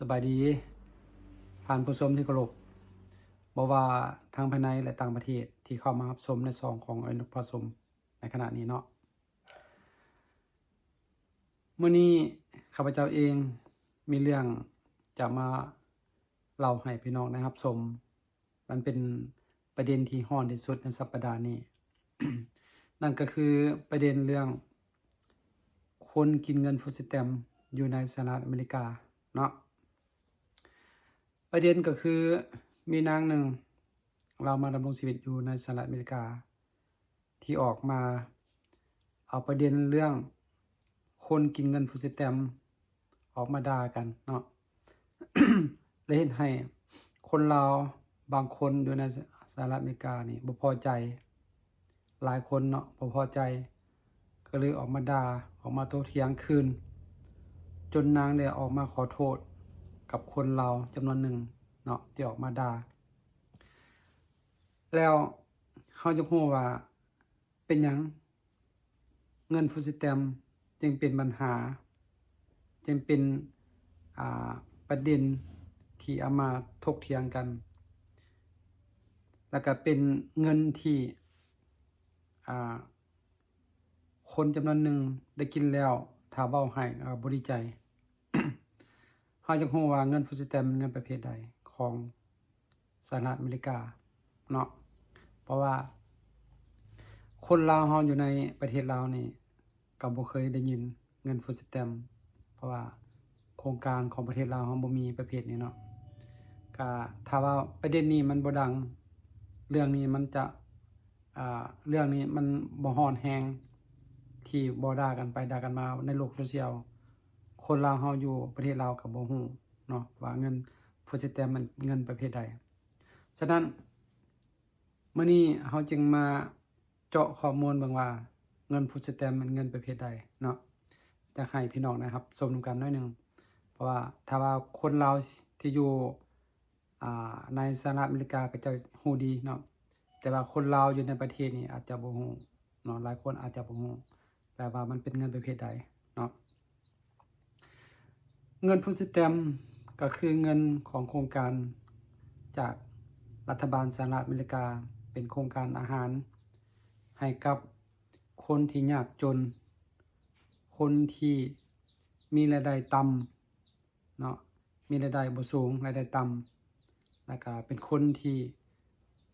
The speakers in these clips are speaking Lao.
ສະບາຍດີທ່ານຜູ້ຊົມທີ່ເຄົາລົບ, ບໍ່ວ່າທັງພາຍໃນ ແລະ ຕ່າງປະເທດທີ່ເຂົ້າມາຮັບຊົມໃນຊ່ອງຂອງອ້າຍນົກພາຊົມໃນຂະນະນີ້ເນາະ. ມື້ນີ້ຂ້າພະເຈົ້າເອງມີເລື່ອງຈະມາເລົ່າໃຫ້ພີ່ນ້ອງໄດ້ຮັບຊົມ. ມັນເປັນປະເດັນທີ່ຮ້ອນທີ່ສຸດໃນສັບປະດານີ້ ນັ້ນກໍຄືປະເດັນເລື່ອງຄົນກິນເງິນຟູດສະແຕັມຢູ່ໃນສະຫະລັດອາເມລິກາເນາະ. ປະເດັນກໍຄືມີນາງໜຶ່ງ ລາວມາດຳລົງຊີວິດຢູ່ໃນສະຫະລັດອາເມລິກາ ທີ່ອອກມາເອົາປະເດັນເລື່ອງຄົນກິນເງິນຟູດສະແຕັມອອກມາດ່າກັນເນາະ ແລະ ເຮັດໃຫ້ຄົນລາວບາງຄົນຢູ່ໃນສະຫະລັດອາເມລິການີ້ບໍ່ພໍໃຈ. ຫຼາຍຄົນເນາະບໍ່ພໍໃຈ ກໍເລີຍອອກມາດ່າ ອອກມາໂຕ້ຖຽງຄືນ ຈົນນາງໄດ້ອອກມາຂໍໂທດກັບຄົນລາວຈຳນວນໜຶ່ງເນາະ ທີ່ອອກມາດ່າ. ແລ້ວເຮົາຢາກຮູ້ວ່າເປັນຫຍັງເງິນຟູດສະແຕັມຈຶ່ງເປັນບັນຫາ ຈຶ່ງເປັນ ອ່າ ປະເດັນທີ່ເອົາມາຖົກຖຽງກັນ ແລ້ວກໍເປັນເງິນທີ່ ອ່າ ຄົນຈຳນວນໜຶ່ງໄດ້ກິນແລ້ວ ຖ້າເວົ້າໃຫ້ ເອີ ບໍ່ດີໃຈ. ເຮົາຢາກຮູ້ວ່າເງິນຟູດສະແຕັມເປັນເງິນປະເພດໃດຂອງສະຫະລັດອາເມລິກາເນາະ ເພາະວ່າຄົນລາວເຮົາຢູ່ໃນປະເທດລາວນີ້ກໍບໍ່ເຄີຍໄດ້ຍິນເງິນຟູດສະແຕັມ ເພາະວ່າໂຄງການຂອງປະເທດລາວເຮົາບໍ່ມີປະເພດນີ້ເນາະ. ກະຖ້າວ່າປະເດັນນີ້ມັນບໍ່ດັງ ເລື່ອງນີ້ມັນຈະ ອ່າ ເລື່ອງນີ້ມັນບໍ່ຮ້ອນແຮງ ທີ່ບໍ່ດ່າກັນໄປດ່າກັນມາໃນໂລກໂຊຊຽວ. ຄົນລາວເຮົາຢູ່ປະເທດລາວກໍບໍ່ຮູ້ເນາະວ່າເງິນຟູດສະແຕັມມັນເງິນປະເພດໃດ. ສະນັ້ນ ມື້ນີ້ເຮົາຈຶ່ງມາເຈາະຂໍ້ມູນເບິ່ງວ່າເງິນຟູດສະແຕັມແມ່ນເງິນປະເພດໃດເນາະ. ຢາກໃຫ້ພີ່ນ້ອງໄດ້ຮັບຊົມນຳກັນໜ້ອຍໜຶ່ງ ເພາະວ່າຖ້າວ່າຄົນລາວທີ່ຢູ່ ອ່າ ໃນສະຫະລັດອາເມລິກາ ເຂົາເຈົ້າຮູ້ດີເນາະ ແຕ່ວ່າຄົນລາວຢູ່ໃນປະເທດນີ້ອາດຈະບໍ່ຮູ້ເນາະ ຫຼາຍຄົນອາດຈະບໍ່ຮູ້ ແປວ່າມັນເປັນເງິນປະເພດໃດເນາະ. ເງິນຟູດສະແຕັມກໍຄືເງິນຂອງໂຄງການຈາກລັດຖະບານສະຫະລັດອາເມລິກາ ເປັນໂຄງການອາຫານໃຫ້ກັບຄົນທີ່ຍາກຈົນ, ຄົນທີ່ມີລາຍໄດ້ຕ່ຳ ເນາະ ມີລາຍໄດ້ບໍ່ສູງ ລາຍໄດ້ຕ່ຳ ແລ້ວກະເປັນຄົນທີ່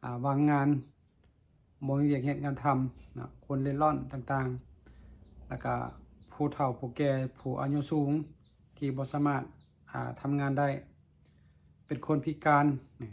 ອ່າ ວ່າງງານ ບໍ່ມີວຽກເຮັດງານທຳເນາະ ຄົນເລັດລ່ອນຕ່າງໆ ແລ້ວກະຜູ້ເຖົ້າຜູ້ແກ່ ຜູ້ອາຍຸສູງ ທີ່ບໍ່ສາມາດ ອ່າ ທຳງານໄດ້ ເປັນຄົນພິການນີ້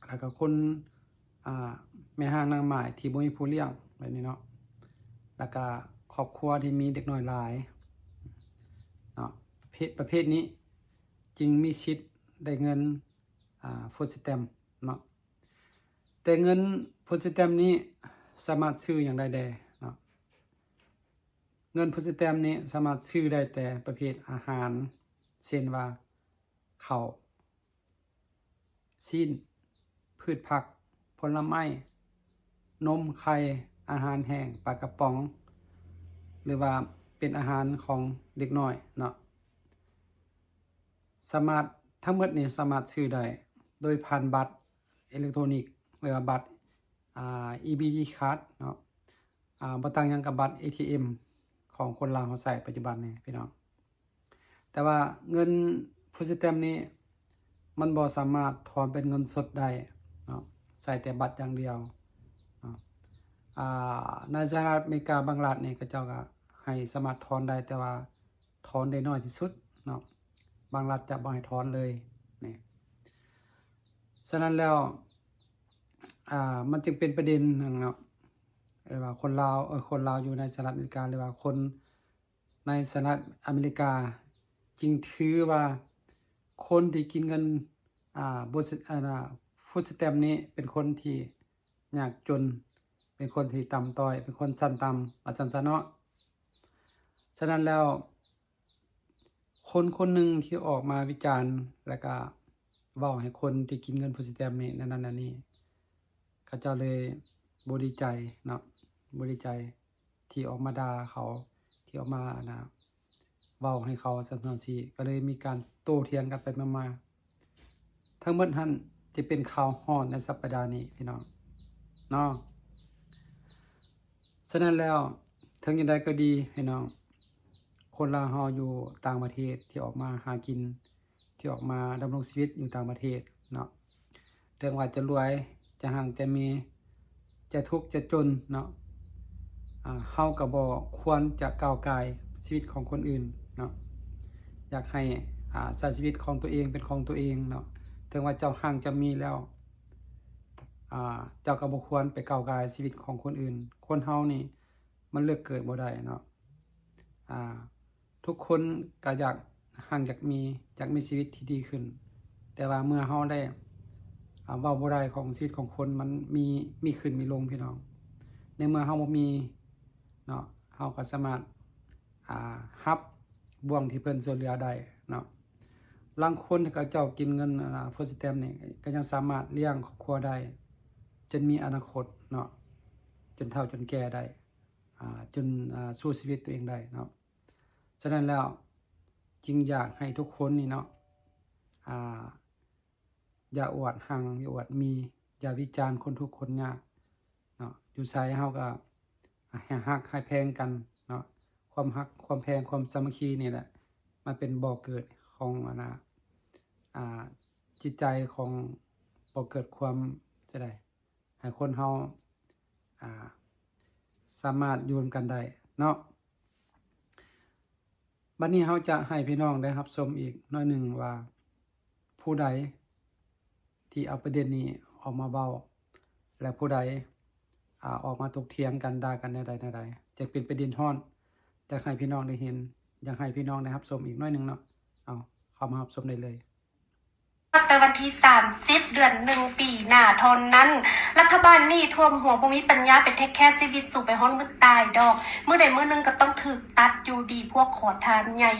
ແລ້ວກະຄົນ ອ່າ ແມ່ຮ້າງນາງໝ້າຍທີ່ບໍ່ມີຜູ້ລ້ຽງແບບນີ້ເນາະ ແລ້ວກະຄອບຄົວທີ່ມີເດັກນ້ອຍຫຼາຍເນາະ ປະເພດ ປະເພດນີ້ຈຶ່ງມີສິດໄດ້ເງິນ ອ່າ ຟູດສະແຕັມເນາະ. ແຕ່ເງິນຟູດສະແຕັມນີ້ສາມາດຊື້ຫຍັງໄດ້ແດ່ເນາະ? ເງິນຟູດສະແຕັມນີ້ສາມາດຊື້ໄດ້ແຕ່ປະເພດອາຫານ ເຊັ່ນວ່າ ເຂົ້າ ຊີ້ນ, ພືດຜັກ, ຜົນລະໄມ້, ນົມ, ໄຂ່, ອາຫານແຫ້ງ, ປາກະປ໋ອງ ຫຼືວ່າເປັນອາຫານຂອງເດັກນ້ອຍເນາະ ສາມາດ ທັງໝົດນີ້ສາມາດຊື້ໄດ້ໂດຍຜ່ານບັດເອເລັກໂທນິກ ຫຼືວ່າບັດ ອ່າ ອີບີທີ ຄາດ ເນາະ ອ່າ ບໍ່ຕ່າງຫຍັງກັບບັດເອທີເອັມຂອງຄົນລາວເຮົາໃຊ້ປັດຈຸບັນນີ້ພີ່ນ້ອງ. ແຕ່ວ່າເງິນຟູດສະແຕັມນີ້ມັນບໍ່ສາມາດຖອນເປັນເງິນສົດໄດ້ເນາະ ໃຊ້ແຕ່ບັດຢ່າງດຽວເນາະ. ອ່າ ໃນສະຫະລັດອາເມລິກາບາງລັດນີ້ ເຂົາເຈົ້າກໍໃຫ້ສາມາດຖອນໄດ້ ແຕ່ວ່າຖອນໄດ້ໜ້ອຍທີ່ສຸດເນາະ ບາງລັດຈະບໍ່ໃຫ້ຖອນເລີຍນີ້. ສະນັ້ນແລ້ວ ອ່າ ມັນຈຶ່ງເປັນປະເດັນຫັ້ນເນາະ ເອີ້ນວ່າຄົນລາວ ເອີ ຄົນລາວຢູ່ໃນສະຫະລັດອາເມລິກາ ຫຼືວ່າຄົນໃນສະຫະລັດອາເມລິກາ ຈຶ່ງຖືວ່າຄົນທີ່ກິນເງິນ ອ່າ ບູດ ອ່າ ຟູດສະແຕັມນີ້ເປັນຄົນທີ່ຍາກຈົນ ເປັນຄົນທີ່ຕ່ຳຕ້ອຍ ເປັນຄົນຊັ້ນຕ່ຳ ວ່າຊັ້ນຊະເນາະ. ສະນັ້ນແລ້ວ ຄົນຄົນໜຶ່ງທີ່ອອກມາວິຈານ ແລ້ວກະເວົ້າໃຫ້ຄົນທີ່ກິນເງິນຟູດສະແຕັມນີ້ ນັ້ນນັ້ນນີ້ ເຂົາເຈົ້າເລີຍບໍ່ດີໃຈເນາະ ບໍ່ດີໃຈທີ່ອອກມາດ່າເຂົາ ທີ່ອອກມາ ອັນນ່າ ເວົ້າໃຫ້ເຂົາຊັ້ນເຮົາຊີ້ ກໍເລີຍມີການໂຕ້ຖຽງກັນໄປມາໆ. ທັງໝົດຫັ້ນຈະເປັນຂ່າວຮ້ອນໃນສັບປະດານີ້ພີ່ນ້ອງເນາະ. ສະນັ້ນແລ້ວ ເຖິງຢ່າງໃດກໍດີພີ່ນ້ອງ ຄົນລາວເຮົາຢູ່ຕ່າງປະເທດທີ່ອອກມາຫາກິນ ທີ່ອອກມາດຳລົງຊີວິດຢູ່ຕ່າງປະເທດເນາະ ເຖິງວ່າຈະລວຍ ຈະຮັ່ງຈະມີ ຈະທຸກຈະຈົນເນາະ ອາ ເຮົາກໍບໍ່ຄວນຈະກ້າວກ່າຍຊີວິດຂອງຄົນອື່ນເນາະ. ຢາກໃຫ້ ອາ ໃຊ້ຊີວິດຂອງຕົວເອງເປັນຂອງຕົວເອງເນາະ. ເຖິງວ່າເຈົ້າຮັ່ງຈະມີແລ້ວ ອາ ເຈົ້າກໍບໍ່ຄວນໄປກ້າວກ່າຍຊີວິດຂອງຄົນອື່ນ. ຄົນເຮົານີ້ມັນເລືອກເກີດບໍ່ໄດ້ເນາະ ອາ ທຸກຄົນກໍຢາກຮັ່ງຢາກມີ ຢາກມີຊີວິດທີ່ດີຂຶ້ນ ແຕ່ວ່າເມື່ອເຮົາໄດ້ ອາ ເວົ້າບໍ່ໄດ້ຂອງຊີວິດຂອງຄົນ ມັນມີ ມີຂຶ້ນມີລົງພີ່ນ້ອງ. ໃນເມື່ອເຮົາບໍ່ມີເນາະ ເຮົາກໍສາມາດ ອາ ຮັບບ່ວງທີ່ເພິ່ນຊ່ວຍເຫຼືອໄດ້ເນາະ. ລາງຄົນທີ່ເຂົາເຈົ້າກິນເງິນ ອາ food stamp ນີ້ ກໍຍັງສາມາດລ້ຽງຄອບຄົວໄດ້ ຈົນມີອະນາຄົດເນາະ ຈົນເຖົ້າຈົນແກ່ໄດ້ ອາ ຈົນ ອາ ສູ້ຊີວິດຕົວເອງໄດ້ເນາະ. ສະນັ້ນແລ້ວຈຶ່ງຢາກໃຫ້ທຸກຄົນນີ້ເນາະ ອາ ຢ່າອວດຮັ່ງ ຢ່າອວດມີ ຢ່າວິຈານຄົນທຸກຄົນຍາກເນາະ. ຢູ່ໃສເຮົາກໍໃຫ້ຮັກໃຫ້ແພງກັນເນາະ. ຄວາມຮັກ ຄວາມແພງ ຄວາມສາມັກຄີນີ້ແຫຼະ ມັນເປັນບໍ່ເກີດຂອງ ອັນນ່າ ອາ ຈິດໃຈຂອງ ບໍ່ເກີດຄວາມ ຈັ່ງໃດ ໃຫ້ຄົນເຮົາ ອາ ສາມາດຢູ່ນຳກັນໄດ້ເນາະ. ບັດນີ້ເຮົາຈະໃຫ້ພີ່ນ້ອງໄດ້ຮັບຊົມອີກໜ້ອຍໜຶ່ງວ່າ ຜູ້ໃດທີ່ເອົາປະເດັນນີ້ອອກມາເວົ້າ ແລະ ຜູ້ໃດ ອາ ອອກມາຕົກຖຽງກັນ ດ່າກັນແນວໃດແນວໃດ ຈຶ່ງເປັນປະເດັນຮ້ອນ. ຢາກໃຫ້ພີ່ນ້ອງໄດ້ເຫັນ ຢາກໃຫ້ພີ່ນ້ອງໄດ້ຮັບຊົມອີກໜ້ອຍໜຶ່ງເນາະ. ເອົາ ເຂົ້າມາຮັບຊົມໄດ້ເລີຍ. ແຕ່ວັນທີສາມສິບ ເດືອນໜຶ່ງ ປີໜ້າເທົ່ານັ້ນ ລັດຖະບານໜີ້ຖ້ວມຫົວ ບໍ່ມີປັນຍາໄປເທກແຄຊີວິດສູໄປຮອດມື້ຕາຍດອກ ມື້ໃດມື້ໜຶ່ງກໍຕ້ອງຖືກຕັດຢູ່ດີ ພວກຂໍທານໃຫຍ່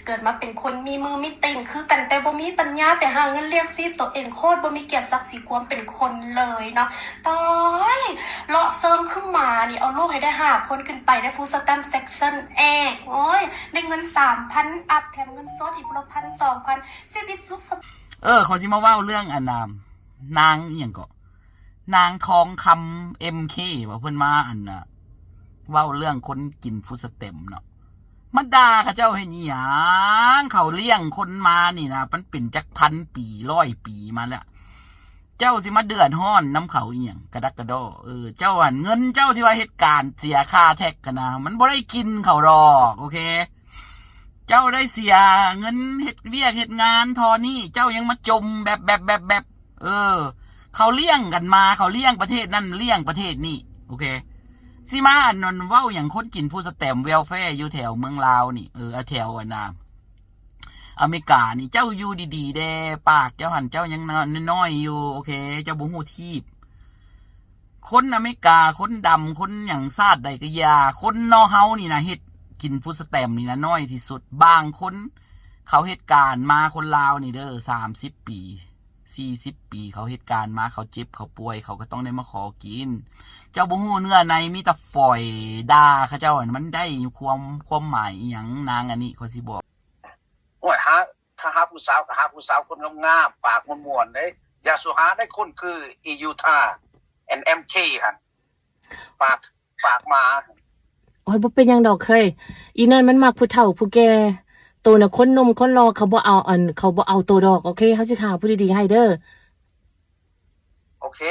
ເກີດມາເປັນຄົນມີມືມີຕີນຄືກັນ ແຕ່ບໍ່ມີປັນຍາໄປຫາເງິນລ້ຽງຊີບໂຕເອງ ໂຄດບໍ່ມີກຽດສັກສີຄວາມເປັນຄົນເລີຍເນາະ. ຕາຍ ເລາະເຊີງຄືໝານີ້ ເອົາລູກໃຫ້ໄດ້ຫ້າຄົນຂຶ້ນໄປ ໄດ້ food stamp section ເອກ ໂອ້ຍ ໄດ້ເງິນສາມພັນອັບ ແຖມເງິນສົດອີກຜູ້ລະພັນສອງພັນ ຊີວິດສຸກສະບາຍ. ເອີ ຂ້ອຍຊິມາເວົ້າເລື່ອງ ອັນນ່າ ນາງອີ່ຫຍັງເກາະ ນາງທອງຄຳ ເອັມ ເຄ ວ່າເພິ່ນມາ ອັນນ່າ ເວົ້າເລື່ອງຄົນກິນ food stamp ເນາະ ມາດ່າເຂົາເຈົ້າເຮັດອີ່ຫຍັງ? ເຂົາລ້ຽງຄົນມານີ້ນະ ມັນເປັນຈັກພັນປີ ຮ້ອຍປີມາແລ້ວ ເຈົ້າຊິມາເດືອດຮ້ອນນຳເຂົາອີ່ຫຍັງ ກະດັກກະດໍ້. ເອີ ເຈົ້າຫັ້ນ ເງິນເຈົ້າທີ່ວ່າເຮັດການເສຍຄ່າແທັກຫັ້ນນະ ມັນບໍ່ໄດ້ກິນເຂົາດອກ ໂອເຄ. ເຈົ້າໄດ້ເສຍເງິນເຮັດວຽກເຮັດງານທໍ່ນີ້ ເຈົ້າຍັງມາຈົ່ມແບບ ແບບ ແບບ ແບບ ເອີ ເຂົາລ້ຽງກັນມາ ເຂົາລ້ຽງປະເທດນັ້ນ ລ້ຽງປະເທດນີ້ ໂອເຄ. ຊິມາ ອັນນັ້ນ ເວົ້າຫຍັງຄົນກິນ food stamp welfare ຢູ່ແຖວເມືອງລາວນີ້ ເອີ ແຖວ ອັນນ່າ ອາເມລິການີ້ ເຈົ້າຢູ່ດີໆແດ່ ປາກເຈົ້າຫັ້ນ ເຈົ້າຍັງນ້ອຍໆຢູ່ ໂອເຄ ເຈົ້າບໍ່ຮູ້ທີບ. ຄົນອາເມລິກາ ຄົນດຳ ຄົນຫຍັງຊາດໃດກໍຢ່າ ຄົນເນາະເຮົານີ້ນະ ເຮັດກິນ food stamp ນີ້ນະ ນ້ອຍທີ່ສຸດ. ບາງຄົນເຂົາເຮັດການມາ ຄົນລາວນີ້ເດີ ສາມສິບປີ ສີ່ສິບປີ ເຂົາເຮັດການມາ ເຂົາເຈັບ ເຂົາປ່ວຍ ເຂົາກໍຕ້ອງໄດ້ມາຂໍກິນ. ເຈົ້າບໍ່ຮູ້ເນື້ອໃນ ມີແຕ່ຝອຍ ດ່າເຂົາເຈົ້າ ມັນໄດ້ຄວາມ ຄວາມໝາຍອີ່ຫຍັງ? ນາງອັນນີ້ ຂ້ອຍຊິບອກ ໂອ້ຍ ຫາ ຖ້າຫາຜູ້ສາວກໍຫາຜູ້ສາວຄົນງາມໆ ປາກມ່ວນໆເດ້. ຢ່າສູ່ຫາໄດ້ຄົນຄືອີຢູທາ ແອນ ເອັມ ເຄ ຫັ້ນ ປາກ ປາກໝາ. ໂອ້ຍ ບໍ່ເປັນຫຍັງດອກເຮີ້ຍ ອີນັ້ນມັນມັກຜູ້ເຖົ້າຜູ້ແກ່. ໂຕນະຄົນໜຸ່ມຄົນຫຼໍ່ ເຂົາບໍ່ເອົາ ອັນ ເຂົາບໍ່ເອົາໂຕດອກ. ໂອເຄ ເຮົາຊິຫາຜູ້ດີໆໃຫ້ເດີ. ໂອເຄ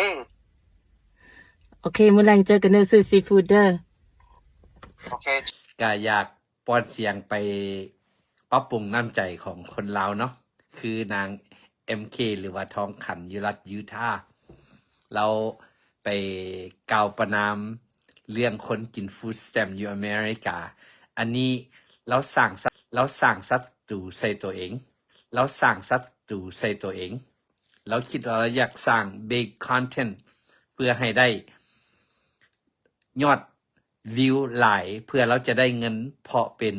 ໂອເຄ ມື້ແລງເຈີກັນເດີ ຊື້ຊີຟູດເດີ. ໂອເຄ ກະຢາກ ປ້ອນສຽງໄປປັບປຸງນ້ຳໃຈຂອງຄົນລາວເນາະ ຄືນາງ ເອັມ ເຄ ຫຼືວ່າທອງຂັນ ຢູ່ລັດຢູທາ. ລາວໄປກ່າວປະນາມເລື່ອງຄົນກິນຟູດສະແຕັມຢູ່ອາເມລິກາ. ອັນນີ້ລາວສ້າງສັດ ລາວສ້າງສັດຕູໃສ່ຕົວເອງ. ລາວສ້າງສັດຕູໃສ່ຕົວເອງ. ລາວຄິດວ່າລາວຢາກສ້າງ big content ເພື່ອໃຫ້ໄດ້ຍອດ ວິວຫຼາຍ ເພື່ອລາວຈະໄດ້ເງິນ ເພາະເປັນ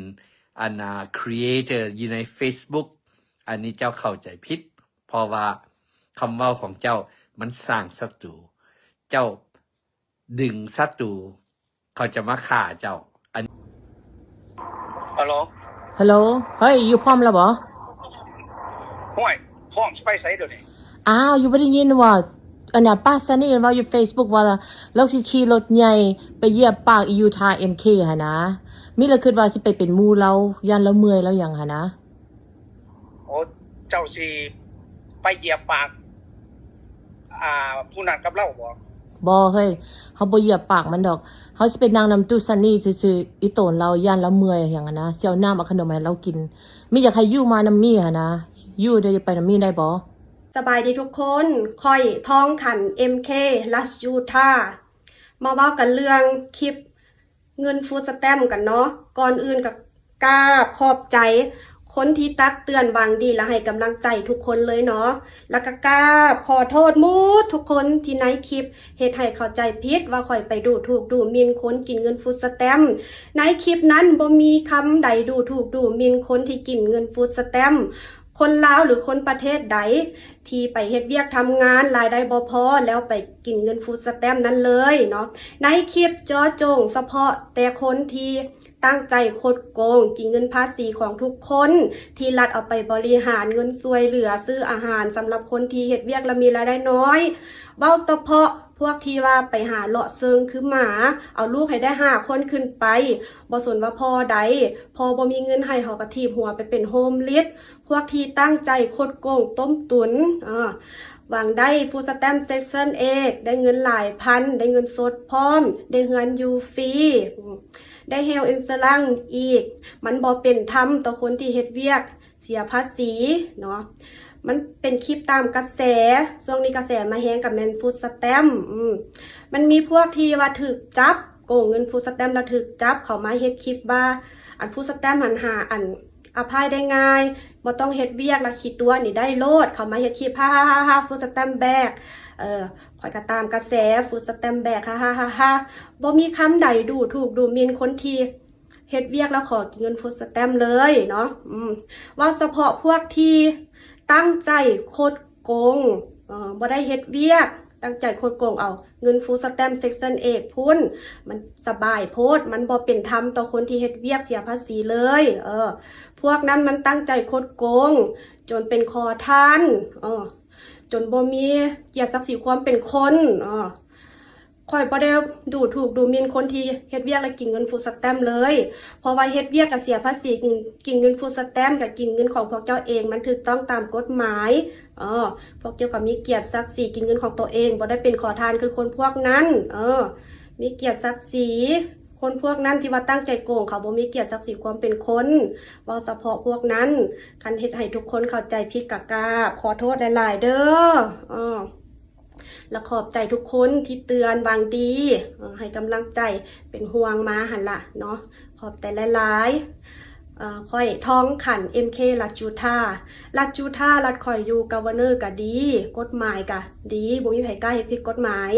ອັນນ່າ creator ຢູ່ໃນ Facebook. ອັນນີ້ເຈົ້າເຂົ້າໃຈຜິດ ເພາະວ່າຄຳເວົ້າຂອງເຈົ້າມັນສ້າງສັດຕູ. ເຈົ້າດຶງສັດຕູ ເຂົາຈະມາຂ້າເຈົ້າ. ອັນ ຮັລໂຫຼ. Hello ເຮີ້ຍ ຢູ່ພ້ອມແລ້ວບໍ່? ຫ້ວຍ ພ້ອມ ຊິໄປໃສດຽວນີ້? ອ້າວ ຢູ່ບໍ່ໄດ້ຍິນວ່າ ອັນນ່າ ປ້າຊັນນີ້ເວົ້າຢູ່ເຟສບຸກວ່າ ລາວຊິຂີ່ລົດໃຫຍ່ໄປຢຽບປາກອີຢູທາເອັມເຄຫັ້ນນະ. ມີລະຄິດວ່າຊິໄປເປັນໝູ່ລາວ ຢ້ານລາວເມື່ອຍລາວຫຍັງຫັ້ນນະ. ໂອ້ ເຈົ້າຊິໄປຢຽບປາກ ອ່າ ຜູ້ນັ້ນກັບລາວບໍ່? ບໍ່ເຮີ້ຍ ເຮົາບໍ່ຢຽບປາກມັນດອກ. ເຮົາຊິໄປນັ່ງນຳຕູ້ຊັນນີ້ຊື່ໆ ອີ່ໂຕນລາວຢ້ານລາວເມື່ອຍຫຍັງຫັ້ນນະ. ຊິເອົານ້ຳເອົາຂະໜົມໃຫ້ລາວກິນ. ມີຢາກໃຫ້ຢູ່ມານຳມີຫັ້ນນະ. ຢູ່ເດີ ຢາກໄປນຳມີໄດ້ບໍ່? ສະບາຍດີທຸກຄົນ ຂ້ອຍທອງຂັນ ເອັມເຄ ລັດຢູທາ ມາເວົ້າກັນເລື່ອງຄລິບ ເງິນຟູດສະແຕັມກັນເນາະ. ກ່ອນອື່ນກໍກາບຂອບໃຈຄົນທີ່ຕັກເຕືອນຫວັງດີ ແລະ ໃຫ້ກຳລັງໃຈທຸກຄົນເລີຍເນາະ. ແລ້ວກໍກາບຂໍໂທດໝົດທຸກຄົນທີ່ໃນຄລິບເຮັດໃຫ້ເຂົ້າໃຈຜິດວ່າຂ້ອຍໄປດູຖູກດູໝິ່ນຄົນກິນເງິນຟູດສະແຕັມ. ໃນຄລິບນັ້ນບໍ່ມີຄຳໃດດູຖູກດູໝິ່ນຄົນທີ່ກິນເງິນຟູດສະແຕັມ. ຄົນລາວ ຫຼື ຄົນປະເທດໃດທີ່ໄປເຮັດວຽກທຳງານລາຍໄດ້ບໍ່ພໍ ແລ້ວໄປກິນເງິນຟູດສະແຕັມນັ້ນເລີຍເນາະ. ໃນຄລິບເຈາະຈົງສະເພາະແຕ່ຄົນທີ່ຕັ້ງໃຈຄົດໂກງກິນເງິນພາສີຂອງທຸກຄົນ ທີ່ລັດເອົາໄປບໍລິຫານເງິນຊ່ວຍເຫຼືອຊື້ອາຫານສຳລັບຄົນທີ່ເຮັດວຽກແລ້ວມີລາຍໄດ້ນ້ອຍ. ເວົ້າສະເພາະພວກທີ່ວ່າໄປຫາເລາະເຊິ່ງຄືໝາ ເອົາລູກໃຫ້ໄດ້ຫ້າຄົນຂຶ້ນໄປ ບໍ່ສົນວ່າພໍ່ໃດ ພໍ່ບໍ່ມີເງິນໃຫ້ ເຂົາກໍຖີບຫົວໄປເປັນໂຮມລິສ. ພວກທີ່ຕັ້ງໃຈຄົດໂກງຕົ້ມຕຸນ ເອີ ຫວັງໄດ້ຟູດສະແຕັມເຊັກຊັນເອດ ໄດ້ເງິນຫຼາຍພັນ ໄດ້ເງິນສົດພ້ອມ ໄດ້ເຮືອນຢູ່ຟຣີ ໄດ້ເຮວອິນເຊີຣັນອີກ. ມັນບໍ່ເປັນທຳຕໍ່ຄົນທີ່ເຮັດວຽກເສຍພາສີເນາະ. ມັນເປັນຄລິບຕາມກະແສ ຊ່ວງນີ້ກະແສມາແຮງກໍແມ່ນຟູດສະແຕັມ. ອືມ ມັນມີພວກທີ່ວ່າຖືກຈັບ ໂກງເງິນຟູດສະແຕັມແລ້ວຖືກຈັບ ເຂົາມາເຮັດຄລິບວ່າ ອັນຟູດສະແຕັມຫັ້ນຫາ ອັນ ອະພາຍໄດ້ງ່າຍ ບໍ່ຕ້ອງເຮັດວຽກ ແລ້ວຂີ້ຕົວະນີ້ໄດ້ໂລດ. ເຂົາມາເຮັດຄລິບ ຮ່າໆໆໆ ຟູດສະແຕັມແບກ ເອີ ຂ້ອຍກໍຕາມກະແສ ຟູດສະແຕັມແບກ ຮ່າໆໆໆ. ບໍ່ມີຄຳໃດດູຖູກດູໝິ່ນຄົນທີ່ເຮັດວຽກແລ້ວຂໍກິນເງິນຟູດສະແຕັມເລີຍເນາະ. ອືມ ເວົ້າສະເພາະພວກທີ່ຕັ້ງໃຈຄົດ ໂກງ ເອີ ບໍ່ໄດ້ເຮັດວຽກ ຕັ້ງໃຈຄົດໂກງເອົາເງິນຟູດສະແຕັມເຊັກຊັນເອດພຸ້ນ. ມັນສະບາຍໂພດ ມັນບໍ່ເປັນທຳຕໍ່ຄົນທີ່ເຮັດວຽກເສຍພາສີເລີຍ. ເອີ ພວກນັ້ນມັນຕັ້ງໃຈຄົດໂກງ ຈົນເປັນຂໍທານ ເອີ ຈົນບໍ່ມີກຽດສັກສີຄວາມເປັນຄົນ. ເອີ ຂ້ອຍບໍ່ໄດ້ດູຖູກດູໝິ່ນຄົນທີ່ເຮັດວຽກ ແລະ ກິນເງິນຟູດສະແຕັມເລີຍ ເພາະວ່າເຮັດວຽກກໍເສຍພາສີ ກິນ ກິນເງິນຟູດສະແຕັມ ກໍກິນເງິນຂອງພວກເຈົ້າເອງ ມັນຖືກຕ້ອງຕາມກົດໝາຍ. ເອີ ພວກເຈົ້າກໍມີກຽດສັກສີ ກິນເງິນຂອງຕົວເອງ ບໍ່ໄດ້ເປັນຂໍທານຄືຄົນພວກນັ້ນ. ເອີ ມີກຽດສັກສີ ຄົນພວກນັ້ນທີ່ວ່າຕັ້ງໃຈໂກງ ເຂົາບໍ່ມີກຽດສັກສີຄວາມເປັນຄົນ. ເວົ້າສະເພາະພວກນັ້ນ ຄັນເຮັດໃຫ້ທຸກຄົນເຂົ້າໃຈຜິດ ກໍກາບຂໍໂທດຫຼາຍໆເດີ. ເອີ ແລະ ຂອບໃຈທຸກຄົນທີ່ເຕືອນຫວັງດີ ເອີ ໃຫ້ກຳລັງໃຈ ເປັນຫ່ວງມາຫັ້ນລະເນາະ. ຂອບໃຈຫຼາຍໆ. ເອີ ຂ້ອຍທອງຂັນ ເອັມເຄ ລັດຢູທາ ລັດຢູທາ ລັດຂ້ອຍຢູ່ ກັບເວີເນີກໍດີ ກົດໝາຍກໍດີ ບໍ່ມີໃຜກ້າເຮັດຜິດກົດໝາຍ.